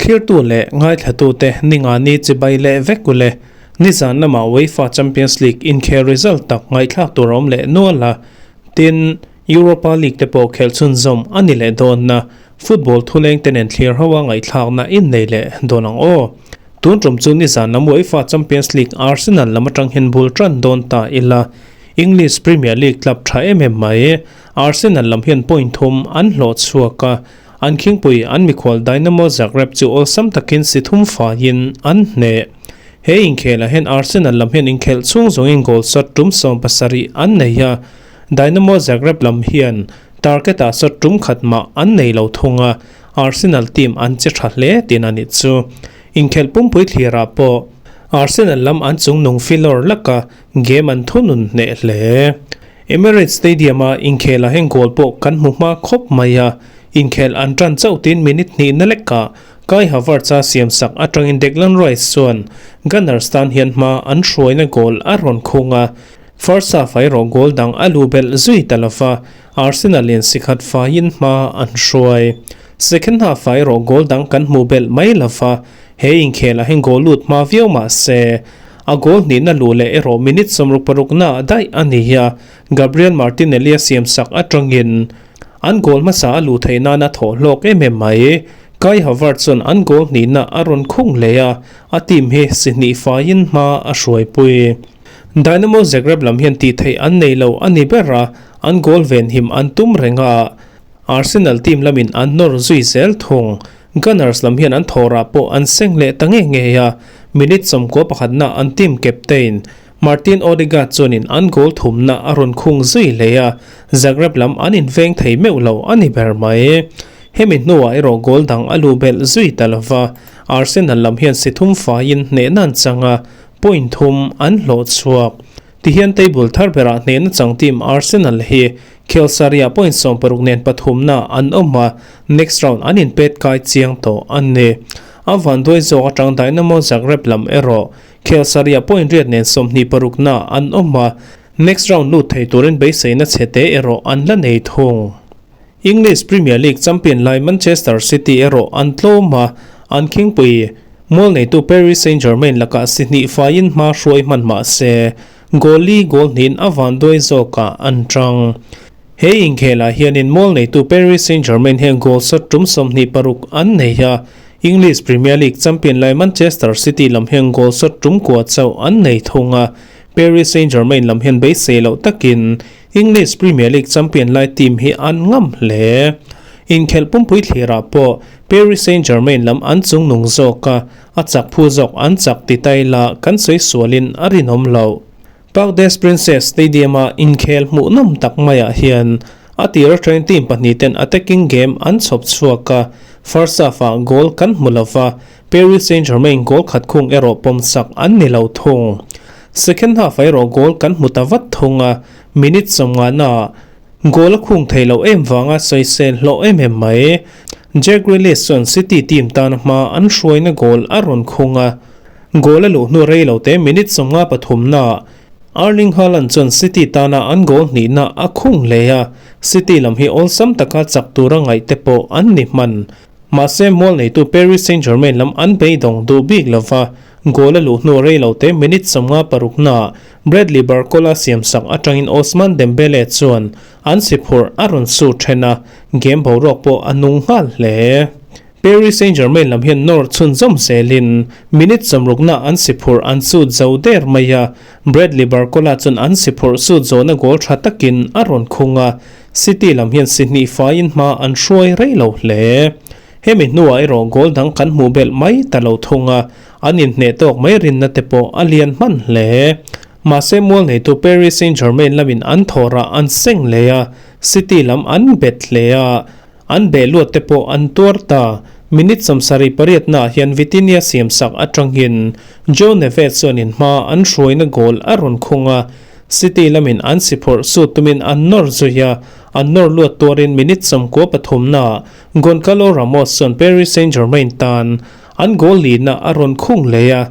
Thlirtu leh ngaithlatute Ningani chibai leh vek u le. Nizan lamah UEFA Champions League inkhel result tak ngaihthlak tur a awm leh nual a, tin, Europa League te pawh khelh chhunzawm a ni leh dawn a, football thuleng te nen thlir ho a ngaihthlakna innei leh dawn ang aw. Tun tum chu nizan lam UEFA Champions League Arsenal lam atang hian bul tan dawn ta ila, English Premier League club tha em em mai Arsenal lam hian point thum an hlawh chhuak a, an khingpui an mikhual Dynamo Zagreb chu awlsam takin si thum faiin an hneh. He inkhelah hian Arsenal lam hian inkhelh chhung zawngin goal shot tum 70 an nei a, Dynamo Zagreb lam hian target-ah shot tum khat mah an nei lo thung a, Arsenal team an che tha hle tin a nih chu. Inkhelh pumpui thlirah pawh Arsenal lam an chungnung filawr laka game an thunun hneh hle. Emirates Stadium-a inkhelah heng goal pawh kan hmu hma khawp mai a, inkhelh an tan chauh tin minute hnihna lekah Kai Havertz-a siamsak atangin Declan Rice chuan Gunners tan hian hma an hruaina goal a rawn khung a, first half-ah erawh goal dang a lu belh zui ta lova, Arsenal in sikhat faiin hma an hruai. Second half-ah erawh goal dang kan hmuh belh mai lova, he inkhelah hian goal lut hma viau mah se, a goal hnihna luh leh erawh minute 66 ah daih a ni a, Gabriel Martinelli a siamsak atangin an goal hmasa a luh theih nana thawh hlawk em em mai. Kai Havertz chuan an goal hnihna a rawn khung hle a, a team hi si hnih faiin hma a hruaipui. Dynamo Zagreb lam hian tih theih an nei lo a ni ber a, an goal venhim an tum reng a, Arsenal team lamin an nawr zui zel thung. Gunners lam hian an thawrah pawh an seng leh ta ngei ngei a, minute 91 na an team captain Martin Odegaard chuanin an goal thumna a rawn khung zui hle a, Zagreb lam an inveng thei meuh lo a ni ber mai. Hemi hnuah erawh goal dang a luh belh zui ta lova, Arsenal lam hian si thum faiin hnehna an chang a, point thum an hlawh chhuak. Tihian table thar berah hnehna chang team Arsenal hi Khelsaria point 60 nen pathumna an awm a, next round an inpet kai chiang tawh a ni. A vanduai zawk atang Dynamo Zagreb lam erawh Khelsaria point 8 nen 26 na an awm a, next round lut thei turin beiseina chhete erawh an la nei thung. English Premier League champion lai Manchester City erawh an tlawm a, an khingpui mual neitu Paris Saint-Germain lakah si hnih faiin hma hruai hman mah se, goal li goal hnihin a vanduai zawkah an tang. He inkhelah hianin mual neitu Paris Saint-Germain hian goal shot tum 26 an nei a, English Premier League champion lai Manchester City lam hian goal shot tum kua chauh an nei thung a, Paris Saint-Germain lam hian beisei loh takin English Premier League champion lai team hi an ngam hle. Inkhelh pumpui thlirah pawh Paris Saint-Germain lam an chungnung zawk a, a chak phu zawk an chak ti tai la kan sawi sualin a rinawm loh. Parc des Princes Stadium-a inkhel hmuhnawm tak maiah hian a tir atangin team pahnih ten attacking game an chhawp chhuak a, first half-ah goal kan hmu lova, Paris Saint-Germain goal khat khung erawh pawmsak an ni lo thung. Second half-ah erawh goal kan hmu ta vat thung a, minute 50 naah goal a khung thei lo em vanga sawisel hlawh em em mai. Jack Grealish chuan City team tan hma an hruaina goal a rawn khung a, goal a luh hnu rei lo te minute 53 naah Erling Haaland chuan City tana an goal hnihna a khung hle a, City lam hi awlsam taka chak tura ngaih te pawh an ni hman. Mahse mual neitu Paris Saint-Germain lam an beidawng duh bik lova, goal a luh hnu rei lo te minute 56 naah Bradley Barcola siamsak atangin Ousmane Dembele chuan an si phurh a rawn su then a, game boruak pawh a nung nghal hle. Paris Saint-Germain lam hian nawr chhunzawm zelin minute 60 na an si phurh an sut zo der mai a, Bradley Barcola chuan an si phurh sut zawhna goal tha takin a rawn khung a, City lam hian si hnih faiin hma an hruai rei lo hle. Hemi hnuah erawh goal dang kan hmuh belh mai ta lo thung a, an inhneh tawk mai rinna te pawh a lian hman hle. Mahse mual neitu Paris Saint-Germain lamin an thawrah an seng hle a, City lam an bet hle a, an beh luat te pawh an tuar ta. Minute 78 naah hian Vitinha siamsak atangin Joe Neves chuanin hma an hruaina goal a rawn khung a, City lamin an si phawrh sut tumin an nawr zui a, an nawr luat tuarin minute 93 naah Goncalo Ramos chuan Paris Saint-Germain tan an goal lihna a rawn khung hle a,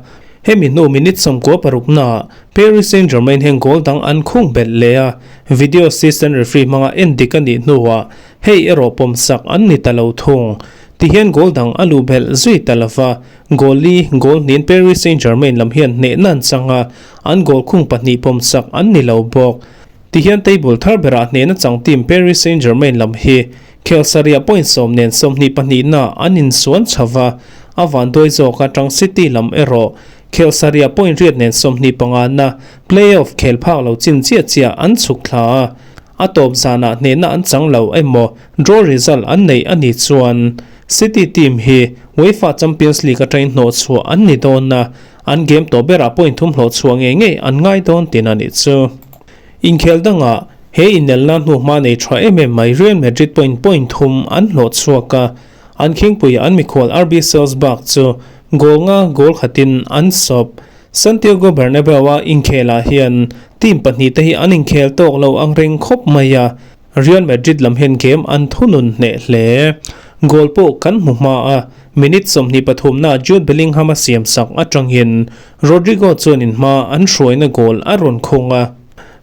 hemi hnu minute 96 naah Paris Saint-Germain hian goal dang an khung belh leh a, video assistant referee hmanga en dik a nih hnuah hei erawh pawmsak an ni ta lo thung. Tihian goal dang a luh belh zui ta lova, goal li, goal hnihin Paris Saint-Germain lam hian hnehna an chang a, an goal khung pahnih pawmsak an ni lo bawk. Tihian table thar berah hnehna chang team Paris Saint-Germain lam hi khel sarih point sawm nen sawmhnih pahnihna an insuan chho va, a vanduai zawk atang City lam erawh khel sarih point riat nen sawmhnih pangana play-off khel phak lo chin chiah chiah an chhuk thla a. A tawp zanah hnehna an chang lo emaw draw result an neih a nih chuan City team hi UEFA Champions League atangin hnawh chhuah an ni dawn a, an game tawh berah point thum hlawh chhuah ngei ngei an ngai dawn tin a nih chu. Inkhel dangah he inelna hnuhma nei tha em em mai Real Madrid point point thum an hlawh chhuak a, an khingpui an mikhual RB Salzburg chu goal nga goal khatin an sawp. Santiago Bernabeu-a inkhelah hian team pahnih te hi an inkhel tawk lo ang reng khawp mai a, Real Madrid lam hian game an thunun hneh hle. Goal pawh kan hmu hma a, minute sawmhnih pathumnaah Jude Bellingham-a siamsak atangin Rodrygo chuan inhma an hruaina goal a rawn khung a.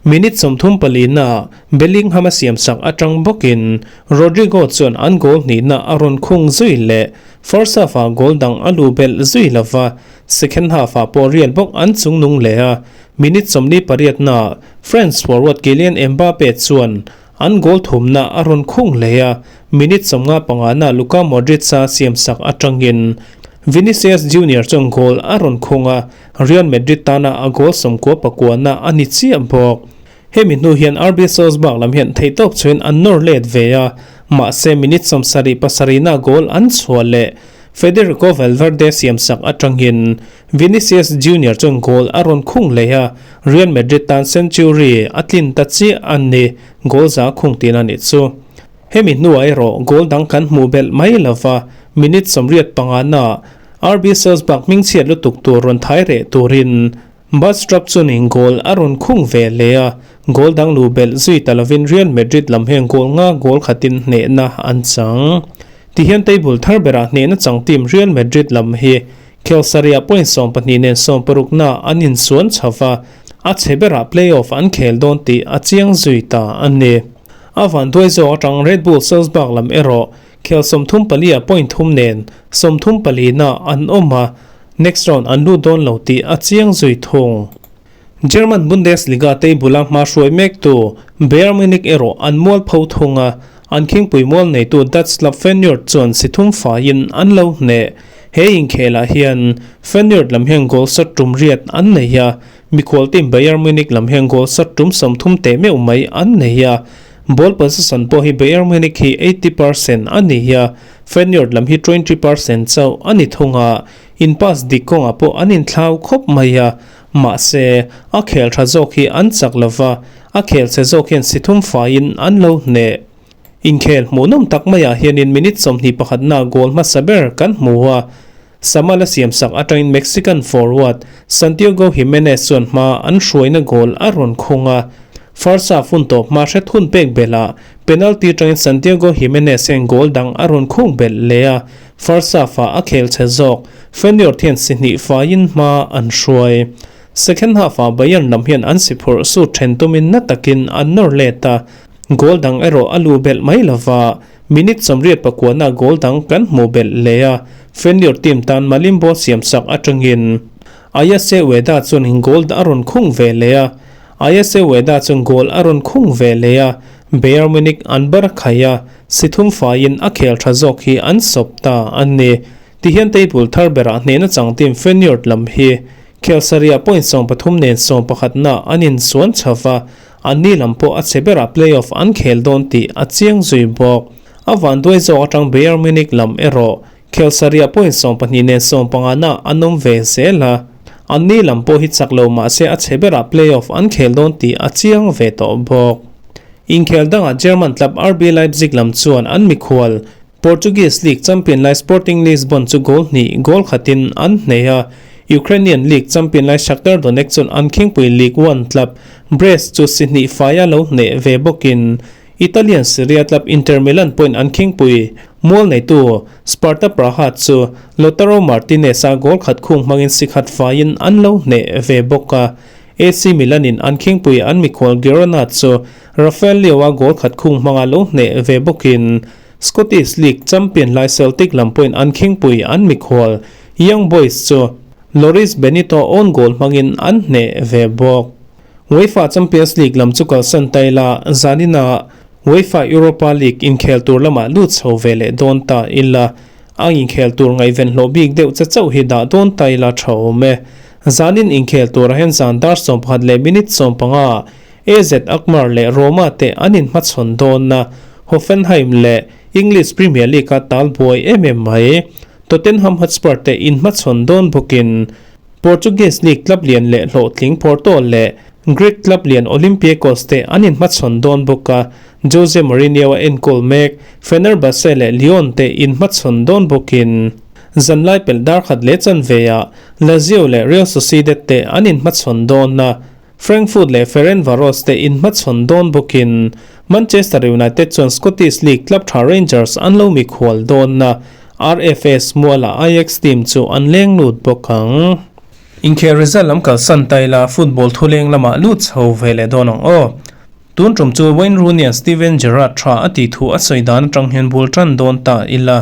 Minute sawmthum palinaah Bellingham-a siamsak atang bawkin Rodrygo chuan an goal hnihna a rawn khung zui leh. First half-ah goal dang a luh belh zui lova, Second half-ah pawh Real bawk an chungnung leh a, minute sawmli pariatnaah France forward Kylian Mbappe chuan an goal thumna a rawn khung leh a, minute sawmnga pangana Luka Modric-a siamsak atangin Vinicius Junior chuan goal a rawn khung a, Real Madrid tana a goal sawmkua pakuana a ni chiah bawk. Hemi hnu hian RB Salzburg lam hian theihtawp chuin an nawr let ve a, mahse minute sawmsarih pasarihna goal an chhuah leh Federico Valverde siamsak atangin Vinicius Junior chuan goal a rawn khung leh a, Real Madrid tan century a tlin ta chiah a ni, goal za khung tin a nih chu. Hemi hnuah erawh goal dang kan hmuh belh mai lova, minute sawmriat pangana RB Salzburg hmingchhiat lutuk tur rawn thai reh turin Bastrop chuanin goal a rawn khung ve hle a, goal dang luh belh zui ta lovin Real Madrid lam hian goal nga goal khatin hnehna an chang. Tihian table thar berah hnehna chang team Real Madrid lam hi khel sarihah point sawmpahnih nen sawmparukna an insuan chho va, a chhe berah play-off an khel dawn tih a chiang zui ta a ni. A vanduai zawk atang Red Bull Salzburg lam erawh khel sawmthum paliah point thum nen sawmthum palina an awm a, Next round an lut dawn lo tih a chiang zui thung. German Bundesliga table-a hma hruai mektu Bayern Munich erawh an mual pho thung a, an khingpui mual neitu Dutch club Feyenoord chuan si thum faiin an lo hneh. He inkhelah hian Feyenoord lam hian goal shot tum riat an nei a, mikhual team Bayern Munich lam hian goal shot tum sawmthum teh meuh mai an nei a. Ball possession pawh hi Bayern Munich hi 80% a ni a, Feyenoord lam hi 20% chauh a ni thung a, in pass dik kawngah pawh an inthlau khawp mai a, mahse, a khel tha zawk hi an chak lo va, a khel chhe zawk hian si thum faiin an lo hneh. Inkhel hmuhnawm tak maiah hianin minute sawmhnih pakhatna goal hmasa ber kan hmu a, Samal a siamsak atangin Mexican forward Santiago Gimenez chuan hma an hruaina goal a rawn khung a, first half hun tawp hma hret hun pek belhah penalty atangin Santiago Gimenez hian goal dang a rawn khung belh leh a, first half-ah a khel chhe zawk, Feyenoord hian si hnih faiin hma an hruai. Second half-ah Bayern lam hian an si phurh sut then tumin na takin an nawr let a, goal dang erawh a luh belh mai lova, Minute sawmriat pakuana goal dang kan hmuh belh leh a, Feyenoord team tan Malimbo siamsak atangin Ayase Ueda chuan goal a rawn khung ve leh a, Ayase Ueda chuan goal a rawn khung ve leh a, Bayern Munich an bar khaih a, si thum faiin a khel tha zawk hi an sawp ta a ni. Tihian table thar berah hnehna chang team Feyenoord lam hi khel sarihah point sawmpathum nen sawmpakhatna an insuan chho va, Anni lam pawh a chhe berah play-off an khel dawn tih a chiang zui bawk. A vanduai zawk atang Bayern Munich lam erawh khel sarihah point sawmpahnih nen sawmpangana an awm ve zel a. Anni lam pawh hi chak lo mahse a chhe berah play-off an khel dawn tih a chiang ve tawh bawk. Inkhel dangah German club RB Leipzig lam chuan an mikhual Portuguese League champion lai Sporting Lisbon chu goal hnih goal khatin an hneh a, Ukrainian League champion lai Shakhtar Donetsk chuan an khingpui League One club Brest chu si hnih faia lo hneh ve bawkin Italian Serie A club Inter Milan pawhin an khingpui mual neitu Sparta Praha chu Lautaro Martinez-a goal khat khung hmangin si khat faiin an lo hneh ve bawk a, AC Milan-in an khingpui an mikhual Girona chu Rafael Leao-a goal khat khung hmanga lo hneh ve bawkin. Scottish League champion lai Celtic lam pawhin an khingpui an mikhual Young Boys chu Loris Benito own goal hmangin an hneh ve bawk. UEFA Champions League lam chu kalsan ta ila, zanina UEFA Europa League inkhel tur lamah lut chho ve leh dawn ta ila, a inkhel tur ngaihven hlawh bik deuh che chauh hi dah dawn ta ila tha awm e. Zanin inkhel turah hian zan dar 11 leh minute 15 AZ Alkmaar leh Roma te an inhmachhawn dawn a, Hoffenheim leh English Premier League-a tal buai em em mai. Tottenham Hotspur te inhmachhawn dawn bawkin Portuguese League club lian leh hlawhtling Porto leh Greek club lian Olympiakos te an inhmachhawn dawn bawk a, Jose Mourinho a enkawl mek Fenerbahce leh Lyon te inhmachhawn dawn bawkin zanlai pelh dar khat leh chanveah Lazio leh Real Sociedad te an inhmachhawn dawn a. Frankfurt leh Ferencvaros te inhmachhawn dawn bawkin Manchester United chuan Scottish League club tha Rangers an lo mikhual dawn a, RFS mualah Ajax team chu an leng lut bawk ang. Inkhel result lam kalsan ta ila football thuleng lamah lut chho ve leh dawn ang aw. Tun tum chu Wayne Rooney-a'n Steven Gerrard tha a tih thu a sawi dan atang hian bul tan dawn ta ila.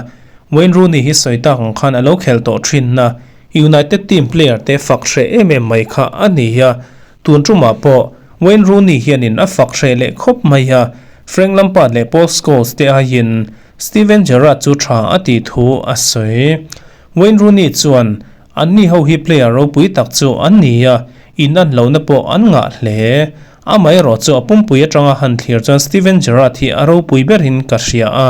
Wayne Rooney hi sawi tak ang khan a lo khel tawh thin a, United team player te fak hreh em em mai kha a ni a, tun tumah pawh Wayne Rooney hianin a fak hreh leh khawp mai a, Frank Lampard leh Paul Scholes te aiin Steven Gerrard chu tha a tih thu a sawi. Wayne Rooney chuan, Anni ho hi player ropui tak chu an ni a, in an lohna pawh an ngah hle. Amaherawh chu a pumpui atanga han thlir chuan Steven Gerrard hi a ropui berin ka hria a,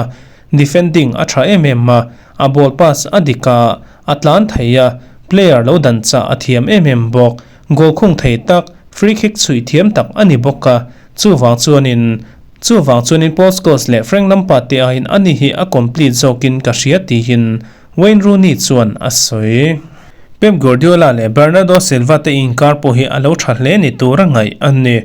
defending a tha em em a, a ball pass a dik a, A tlan thei a, player lo dan chah a thiam em em bawk. Goal khung thei tak, free kick chhuih thiam tak a ni bawk a, chuvang chuanin chuvang chuanin Paul Scholes leh Frank Lampard te aiin ani hi a complete zawkin ka hria tiin Wayne Rooney chuan a sawi. Pep Guardiola leh Bernardo Silva te inkar pawh hi a lo tha hle ni tur a ngaih a ni.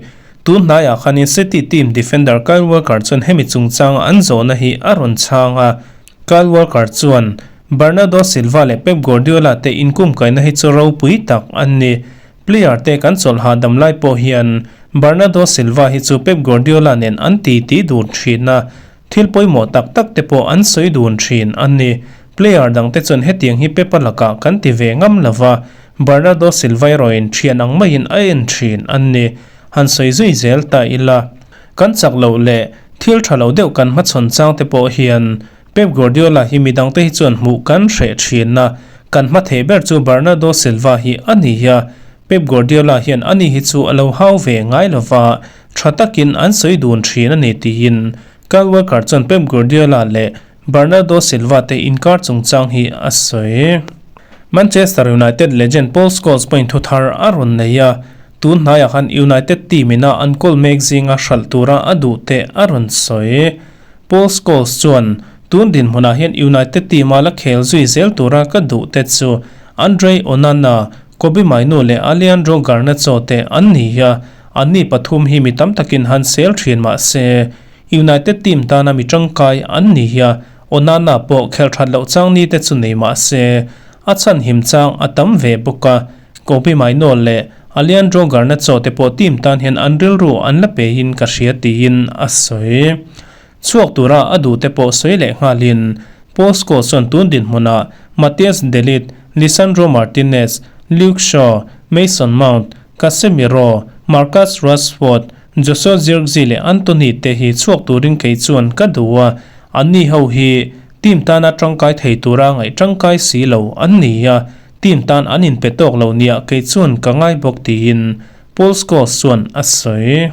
Tun hnaiah khanin City team defender Kyle Walker chuan hemi chungchanga an zawhna hi a rawn chhang a, Kyle Walker chuan, Bernardo Silva leh Pep Guardiola te inkumkaina hi chu ropui tak an ni. Player te kan chawlh hahdam lai pawh hian Bernardo Silva hi chu Pep Guardiola nen an titi dun thin a, thil pawimawh tak tak te pawh an sawi dun thin a ni. Player dang te chuan hetiang hi Pep-a lakah kan ti ve ngam lo va, Bernardo Silva erawhin thian ang maiin a en thin a ni. Han sawi zui zel ta ila, kan chak loh leh thil tha lo deuh kan hmachhawn chang te pawh hian Pep Guardiola hi midangte hi chuan hmuh kan hreh thin a, kan hma theih ber chu Bernardo Silva hi a ni a, Pep Guardiola hian ani hi chu a lo hau ve ngai lo va, tha takin an sawi dun thin a ni tiin Kyle Walker chuan Pep Guardiola leh Bernardo Silva te inkar chungchang hi a sawi. Manchester United legend Paul Scholes pawhin thuthar a rawn nei a, tun hnaiah khan United team ina an kawl mek zinga hralh tura a duh te a rawn sawi. Paul Scholes chuan, Tun dinhmunah hian United team-a la khel zui zel tura ka duh te chu Andre Onana, Kobbie Mainoo leh Alejandro Garnacho te an ni a, anni pathum hi mi tam takin han sel thin mah se United team tana mi tangkai an ni a, Onana pawh khelh that loh chang ni te chu nei mah se a chhan him chang a tam ve bawk a, Kobbie Mainoo leh Alejandro Garnacho te pawh team tan hian an rilru an la peiin ka hria tiin a sawi. Chhuak tura a duhte pawh sawi leh nghalin Paul Scholes chuan tun dinhmunah Matthijs de Ligt, Lisandro Martinez, Luke Shaw, Mason Mount, Casemiro, Marcus Rashford, Joshua Zirkzee leh Antony te hi chhuak turin kei chuan ka duh a, anni ho hi team tana tangkai thei tura ngaih tangkai si lo an ni a, Team tan an inpe tawk lo nia kei chuan ka ngai bawk tiin Paul Scholes chuan a sawi.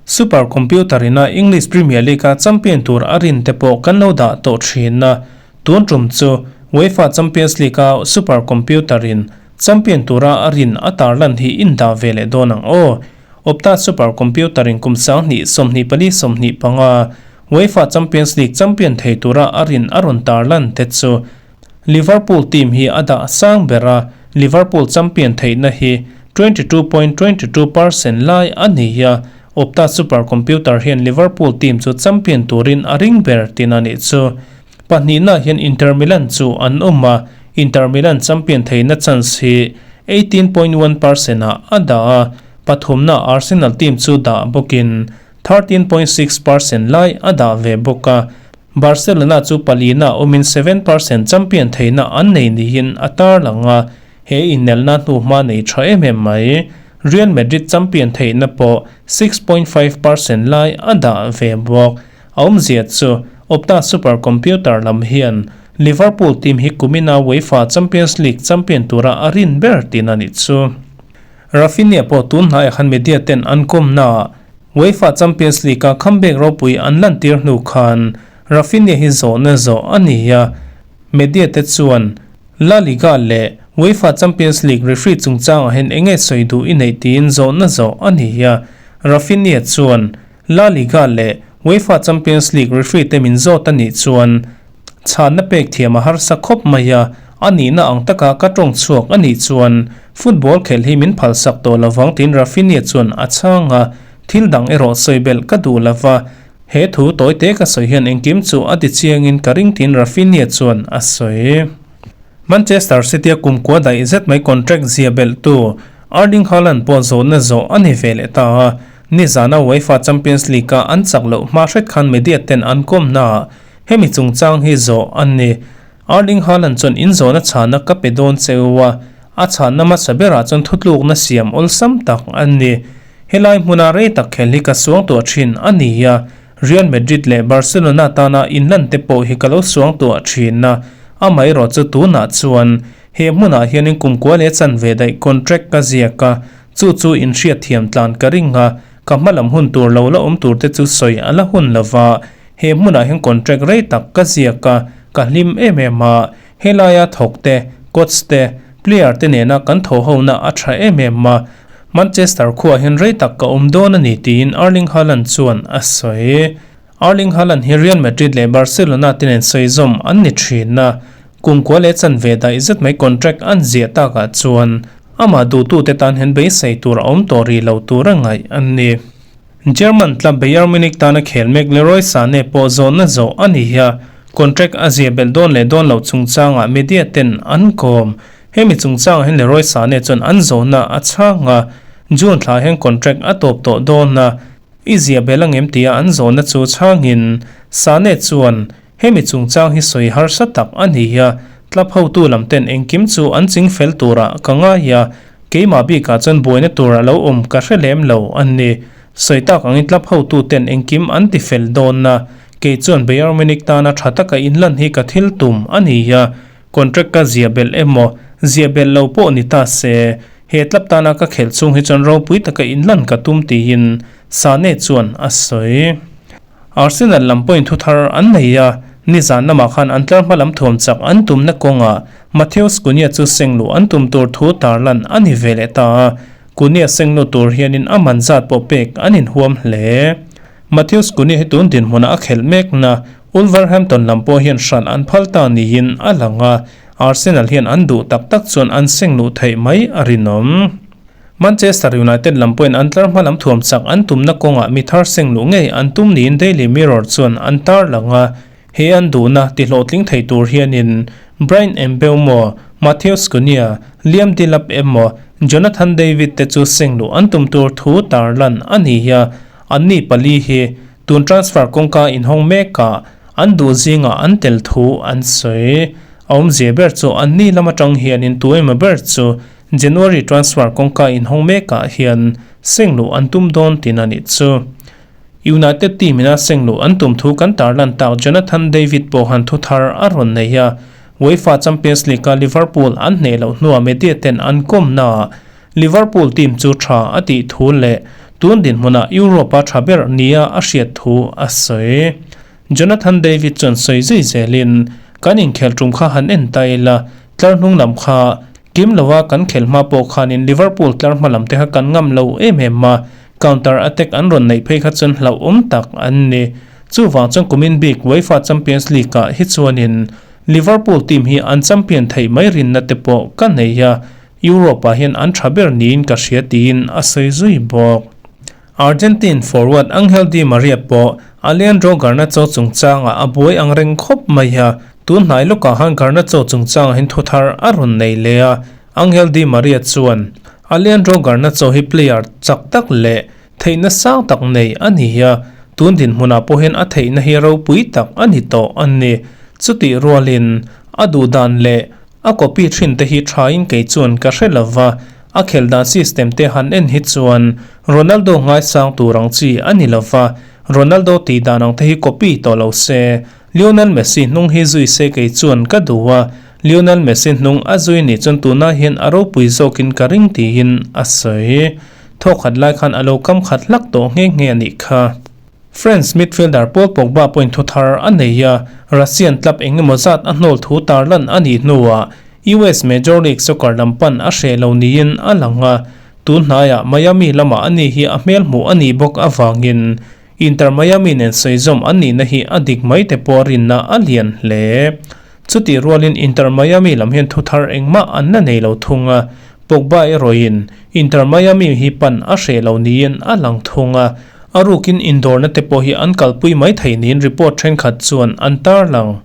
Super computer ina English Premier League-a champion tur a rin te pawh kan lo dah tawh thin a, tun tum chu UEFA Champions League-a super computer in champion tura a rin a tarlan hi in dah ve leh dawn ang aw. Opta super computer in kum 2024 25 UEFA Champions League champion thei tura a rin a rawn tarlan te chu Liverpool team hi a dah sang ber a, Liverpool champion theihna hi 22.22 percent lai a ni a, Opta super computer hian Liverpool team chu champion turin a ring ber tin a nih chu. Pahnihna hian Inter Milan chu an awm a, Inter Milan champion theihna chance hi 18.1 percent ah a dah a, pathumna Arsenal team chu dah bawkin 13.6 percent lai a dah ve bawk a. Barcelona chu palina awmin 7% champion theihna an nei niin a tarlang a, he inelna hnuhma nei tha em em mai. Real Madrid champion theihna pawh 6.5% lai a dah ve bawk. A awmzia chu Opta Super Computer lam hian Liverpool team hi kumina UEFA Champions League champion tura a rin ber tin a nih chu. Raphinha pawh tun hnaiah khan media ten an kawmnaah UEFA Champions League-a comeback ropui an lantir hnu khan Raphinha hi zawhna zawh a ni a, media te chuan La Liga leh UEFA Champions League referee chungchangah hian eng nge sawi duh i neih tiin zawhna zawh a ni a, Raphinha chuan La Liga leh UEFA Champions League referee te min zawt a nih chuan chhanna pek thiam a harsa khawp mai a, a nihna ang taka ka tawng chhuak a nih chuan football khelh hi min phalsak tawh lovang tiin Raphinha chuan a chhang a, thil dang erawh sawi belh ka duh lova, he thu tawite ka sawi hian engkim chu a ti chiangin ka ring tiin Raphinha chuan a sawi. Manchester City-a kumkua daih zet mai contract zia belhtu Erling Haaland pawh zawhna zawh a ni ve leh ta a, nizana UEFA Champions League-a an chak loh hma hret khan media ten an kawmnaah hemi chungchang hi zawh a ni. Erling Haaland chuan inzawhna chhana ka pe dawn che u a, a chhanna hmasa berah chuan thutlukna siam awlsam tak a ni. Helai hmuna rei tak khel hi ka suang tuah thin a ni a, Real Madrid leh Barcelona tana inlan te pawh hi ka lo suang tuah thin a, amaherawh chu tunah chuan he hmunah hianin kumkua leh chanve daih contract ka ziak a, chu chu inhriat thiam tlan ka ring a, ka hmalam hun tur lo la awm tur te chu sawi a la hun lova, he hmunah hian contract rei tak ka ziak a, ka hlim em em a, helaia thawk te, coach te, player te nena kan thaw hona a tha em em a, Manchester khuaah hian rei tak ka awm dawn a ni tiin Erling Haaland chuan a sawi. Erling Haaland hi Real Madrid leh Barcelona te nen sawizawm an ni thin a, kumkua leh chanve daih zet mai contract an ziah takah chuan amah duhtute tan hian beisei tur a awm tawh rih lo tur a ngaih a ni. German club Bayern Munich tana khel mek Leroy Sane pawh zawhna zawh a ni a, contract a ziah belh dawn leh dawn loh chungchangah media ten an kawm. Hemi chungchangah hian Leroy Sane chuan an zawhna a chhang a, June thla hian contract a tawp tawh dawn a, i ziah belh angem tia an zawhna chu chhangin Sane chuan hemi chungchang hi sawi harsa tak a ni a, club hotu lam ten engkim chu an ching fel turah ka ngai a, Keimah bikah chuan buaina tur a lo awm ka hre lem lo a ni. Sawi tak angin club hotu ten engkim an ti fel dawn a, kei chuan Bayern Munich tana tha taka inlan hi ka thil tum a ni a, contract ka ziah belh emaw, ziah belh lo pawh ni ta se, he club tana ka khelh chhung hi chuan ropui taka inlan ka tum tiin Sane chuan a sawi. Arsenal lam pawhin thu thar an nei a, nizan lamah khan an tlar hma lam thuam chak an tumna kawngah Matheus Cunha chu sengluh an tum tur thu tarlan a ni ve leh ta a, Cunha sengluh tur hianin a man zat pawh pek an inhuam hle. Matheus Cunha hi tun dinhmunah a khelh mekna Wolverhampton lam pawh hian hran an phal ta niin a lang a, Arsenal hian an duh tak tak chuan an sengluh theih mai a rinawm. Manchester United lam pawhin an tlar hma lam thuam chak an tumna kawngah mi thar seng luh ngei an tum niin Daily Mirror chuan an tarlang a, he an duhna ti hlawhtling thei tur hianin Bryan Mbeumo, Matheus Cunha, Liam Delap emaw Jonathan David te chu seng luh an tum tur thu tarlan a ni a, anni pali hi tun transfer kawngka inhawng mekah an duh zingah an tel thu an sawi. A awmzia ber chu anni lam atang hianin tu emaw ber chu January transfer kawngka inhawng mekah hian sengluh an tum dawn tin a nih chu. United team ina sengluh an tum thu kan tarlan tak Jonathan David pawh han thu thar a rawn nei a, UEFA Champions League-a Liverpool an hneh loh hnuah media ten an kawmnaah Liverpool team chu tha a tih thu leh tun dinhmunah Europe-a tha ber nia a hriat thu a sawi. Jonathan David chuan sawi zui zelin, Kan inkhelh tum kha han en ta ila, tlar hnung lam kha kim lova kan khelh hma pawh khanin Liverpool tlar hma lam te kha kan ngam lo em em a, counter attack an rawn neih phei kha chuan hlauhawm tak an ni. Chuvang chuan kumin bik UEFA Champions League ah hi chuanin Liverpool team hi an champion theih mai rinna te pawh ka nei a, Europe ah hian an tha ber niin ka hria tiin a sawi zui bawk. Argentine forward Angel Di Maria pawh Alejandro Garnacho chungchangah a buai ang reng khawp mai a, tun hnai lawkah khan Garnacho chungchangah hian thu thar a rawn nei leh a, Angel Di Maria chuan Alejandro Garnacho hi player chak tak leh theihna sang tak nei a ni a, Tun dinhmunah pawh hian a theihna hi ropui tak a ni tawh a ni. Chutih rualin a duh dan leh a copy thin te hi thain kei chuan ka hre lo va, a khelh dan system te han en hi chuan Ronaldo ngaisang tur ang chi a ni lo va, Ronaldo tih dan ang te hi copy tawh lo se, Lionel Messi hnung hi zui se kei chuan ka duh a, Lionel Messi hnung a zui nih chuan tunah hian a ropui zawkin ka ring tiin a sawi. Thawkhat lai khan a lo kam khat hlak tawh nghe nghe a nih kha. France midfielder Paul Pogba pawhin thu thar a nei a, Russian club eng emaw zat a hnawl thu tarlan a nih hnuah US Major League Soccer lam pan a hreh lo niin a lang a, tun hnaiah Miami lamah ani hi a hmel hmuh a nih bawk avangin Inter Miami nen sawi zawm an nihna hi a dik mai te pawh rinna a lian hle. Chutih rualin Inter Miami lam hian thu thar engmah an la nei lo thung a, Pogba erawhin Inter Miami hi pan a hreh lo niin a lang thung a, a rukin indawrna te pawh hi an kalpui mai thei niin report thenkhat chuan an tarlang.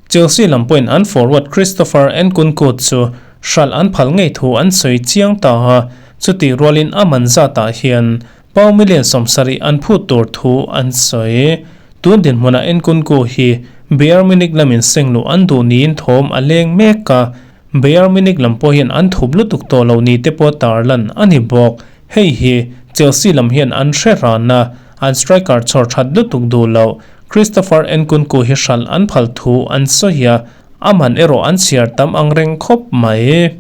Chelsea lam pawhin an forward Christopher Nkunku chu hralh an phal ngei thu an sawi chiang ta a, chutih rualin a man zatah hian Pau million 70 an phut tur thu an sawi. Tun dinhmunah Nkunku hi Bayern Munich lamin seng luh an duh niin thawm a leng mek a, Bayern Munich lam pawh hian an thup lutuk tawh lo ni te pawh tarlan a ni bawk. Hei hi Chelsea lam hian an hre ran a, an striker chhawr that lutuk duh loh Christopher Nkunku hi hralh an phal thu an sawi a, a man erawh an chhiar tam ang reng khawp mai.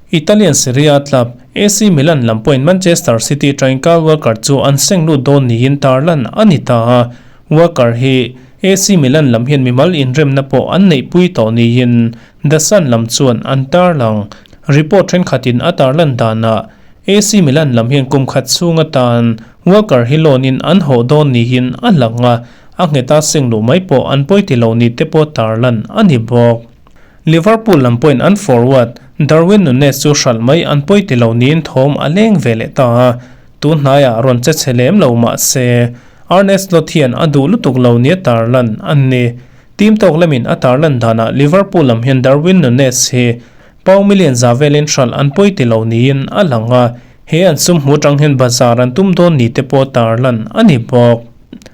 Italian Serie A club AC Milan lam pawhin Manchester City atangin Kyle Walker chu an seng lut dawn niin tarlan a ni ta a, Walker hi AC Milan lam hian mimal inremna pawh an neihpui tawh niin The Sun lam chuan an tarlang. Report thenkhatin a tarlan danah AC Milan lam hian kum khat chhung atan Walker hi loan in an hawh dawn niin a lang a, a ngheta seng luh mai pawh an pawi ti lo ni te pawh tarlan a ni bawk. Liverpool lam pawhin an forward Darwin Nunez chu hralh mai an pawi ti lo niin thawm a leng ve leh ta a, tun hnaiah rawn che chhe lem lo mah se Arne Slot hian a duh lutuk lo nia tarlan an ni. Team tawk lamin a tarlan danah Liverpool lam hian Darwin Nunez hi pound million za velin hralh an pawi ti lo niin a lang a, he an sum hmu atang hian bazar an tum dawn ni te pawh tarlan a ni bawk.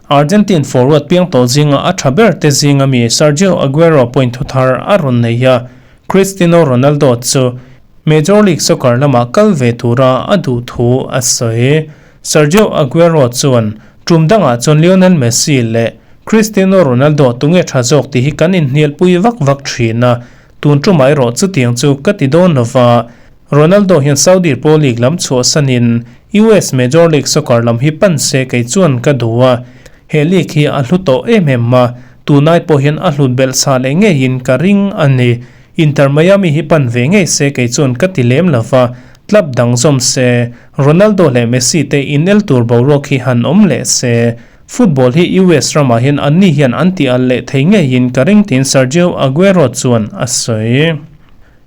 Argentine forward piang tawh zinga a tha ber te zinga mi Sergio Aguero pawhin thu thar a rawn nei a, Cristiano Ronaldo chu Major League Soccer lamah kal ve tura a duh thu a sawi. Sergio Aguero chuan, Tum dangah chuan Lionel Messi leh Cristiano Ronaldo tunge tha zawk tih hi kan inhnialpui vak vak thin a, tun tumah erawh chutiang chu ka ti dawn lova, Ronaldo hian Saudi Pro League lam chhuahsanin US Major League Soccer lam hi pan se kei chuan ka duh a, he league hi a hlu tawh em em a, tunai pawh hian a hlut belh chhah leh ngeiin ka ring a ni. Inter Miami hi pan ve ngei se kei chuan ka ti lem lo va, club dang zawm se, Ronaldo leh Messi te inel tur boruak hi han awm leh se, football hi US ramah hian anni hian an ti al leh thei ngeiin ka ring tiin Sergio Aguero chuan a sawi.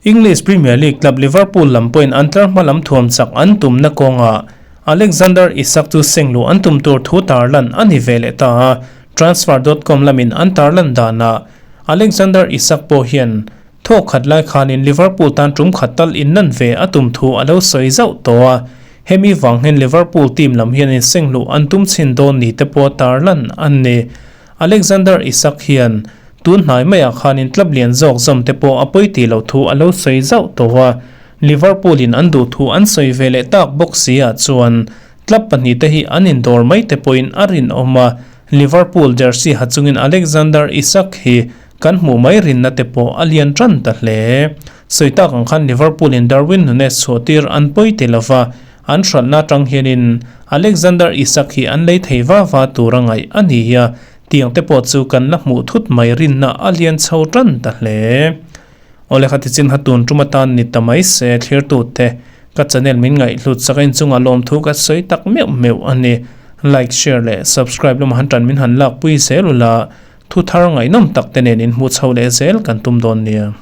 English Premier League club Liverpool lam pawhin an tlar hma lam thuam chak an tumna kawngah Alexander Isak chu seng luh an tum tur thu tarlan a ni ve leh ta a, Transfer dot com lamin an tarlan danah Alexander Isak pawh hian thawk khat lai khanin Liverpool tan tum khat tal inlan ve a tum thu a lo sawi zauh tawh a, hemi vang hian Liverpool team lam hian inseng luh an tum chhin dawn ni te pawh tarlan an ni. Alexander Isak hian tun hnai maiah khanin club lian zawk zawm te pawh a pawi tih loh thu a lo sawi zauh tawh a, Liverpool in an duh thu an sawi ve leh tak bawk si ah chuan club pahnih te hi an indawr mai te pawhin a rinawm a, Liverpool jersey ha chungin Alexander Isak hi kan hmuh mai rinna te pawh a lian tan ta hle. Sawi tak ang khan Liverpool in Darwin Nunez chhuah tir an pawi ti lova, An hralhna atang hianin Alexander Isak hi an lei thei va va tur a ngaih a ni a, tiang te pawh chu kan la hmuh thut mai rinna a lian chho tan ta hle. Awle kha tichin ha tun tum atan ni ta mai se thlirtu te ka channel min ngaihhlut sak a inchungah lawmthu ka sawi tak meuh meuh a ni. Like, share leh subscribe lamah han tan min han lakpui zel ula, thu thar ngaihnawm tak te nen inhmuh chho leh zel kan tum dawn nia.